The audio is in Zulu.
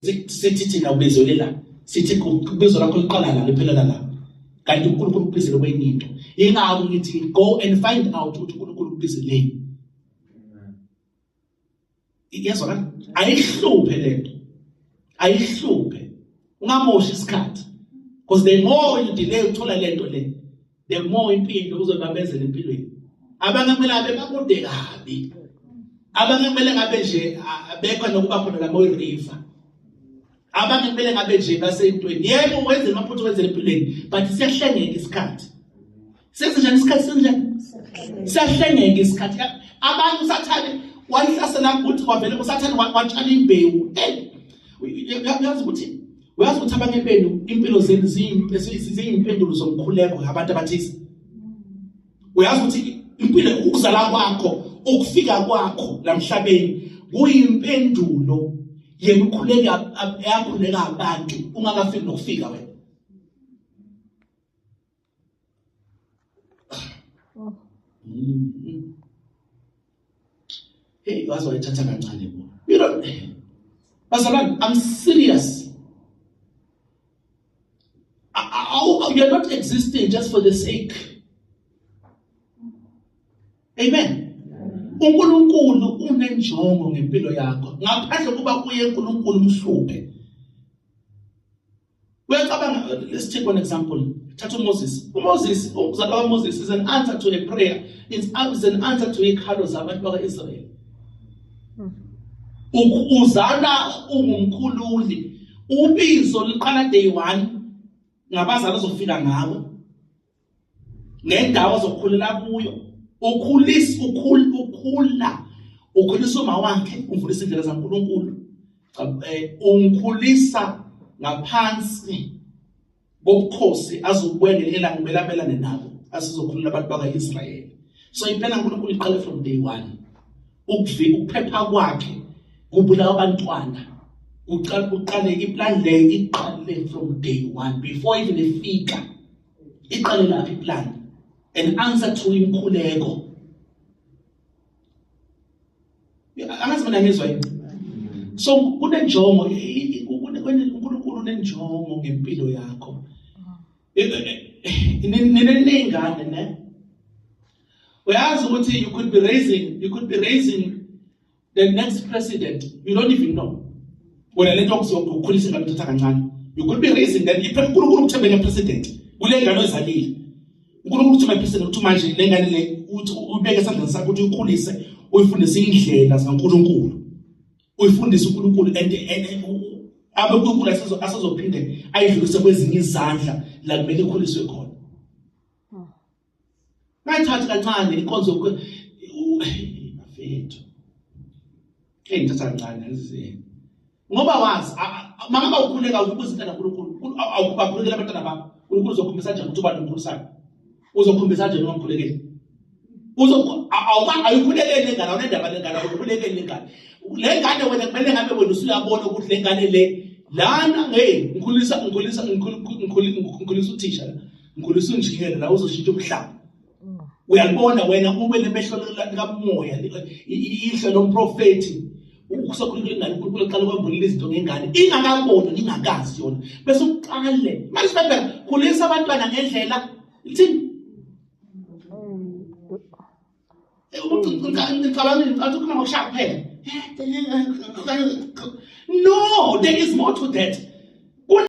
Sithi thina ubizwe la, sithi kubizo lakho liqala la liphelela la, kanti uNkulunkulu ukubizele kwenye into. Ingakho ngithi go and find out ukuthi uNkulunkulu ukubizeleni. Iyezwakala? Ayihluphe lento, ayihluphe, ungamoshi isikhathi, because the more you delay uthola lento le, the more impilo uzobambezela empilweni. Abanye kumele abe bakude kabi, abanye kumele ngabe nje abekho nokuba khona la Mooi River, abanye kumele ngabe nje basentweni. Yebo, wenze amaphutha, wenzele empilweni, but siyahlengeka isikhathi. Senze njani isikhathi? Senze njani? Siyahlengeka isikhathi. Abanye usathane walihlasela ukuthi kwavele usathane watshala imbewu. Uyazi ukuthi abanye benu impilo zenu ziyimpendulo zomkhuleko abantu abathize. Uyazi ukuthi impilo, ukuzala kwakho, ukufika kwakho lamhlabeni kuyimpendulo yemikhuleko eyakhuleka abantu ungakafiki nokufika wena. Hey, waze wayithatha kancane bo. You know, bazalwane, I'm serious. You're not existing just for the sake. Amen. uNkulunkulu unenjongo ngempilo yakho, ngaphandle kuba kuye uNkulunkulu umhluphe. Uyacabanga, let's take one example. Thatha uMoses. UMoses, ukuzalwa kaMoses is an answer to a prayer. It's an answer to ikhalo zabantu baka-Israel. Uzalwa ungumkhululi. Ubizo liqala day 1 ngabazali ozofika ngabo, ngendawo azokhulela kuyo. Ukhulisa, ukhula ukhulisa uma wakhe, umfundisa indlela zaNkulunkulu, umkhulisa ngaphansi bobukhosi azobuya ngelinye ilanga kumele amelane nabo, asizokhulula abantu baka-Israyeli. So impela uNkulunkulu iqale from day one ukuphepha kwakhe kubulawa abantwana. Uqale iplan leyo, iqale from day one before even ifika, iqale lapha iplan, an answer to imkhuleko. Angazi mina ngizwa yini. So kunenjongo, uNkulunkulu unenjongo ngempilo yakho. Nineningane ne, uyazi ukuthi you could be raising the next president. You don't even know wena. Lento ukukhulisa ingane uthatha kancane. You could be raising that uNkulunkulu ukuthembele president kule ngane ozalile. uNkulunkulu uthembe president ukuthi manje le ngane le uthi ubeke esandleni sakho ukuthi uyikhulise, uyifundise indlela zikaNkulunkulu, uyifundise uNkulunkulu, and abe uNkulunkulu asezophinde ayidlulise kwezinye izandla la kumele ikhuliswe khona. Ngayithathi kancane inkonzo, bafethu. Hey, ngithatha kancane ngoba wazi mangaba ukhuleka ubuza into kaNkulunkulu, awubakhulekela abantwana bakho. uNkulunkulu uzokhombisa kanjani ukuthi ubani umkhulisayo? Uzokhombisa kanjani ungamkhulekeli? Ayikhulekeli lengane, awunendaba lengane, awukhulekeli lengane. Le ngane wena kumele ngabe wena usuyabona ukuthi le ngane le lana, hey, ngikhulisa uthisha la, ngikhulisa unjiniyela la uzoshintsha umhlaba. Uyalibona wena, ube nemehlo likamoya, ihlo lomprofethi. Ukusokhuluma ingane, uNkulunkulu eqala kwembulela izinto ngengane ingakaboni, ingakazi yona, bese uqale manje sibheka khulisa abantwana ngendlela ithini. Ngicabanga ukuthi ukukhuluma ngokushaya kuphela. No, there is more to that.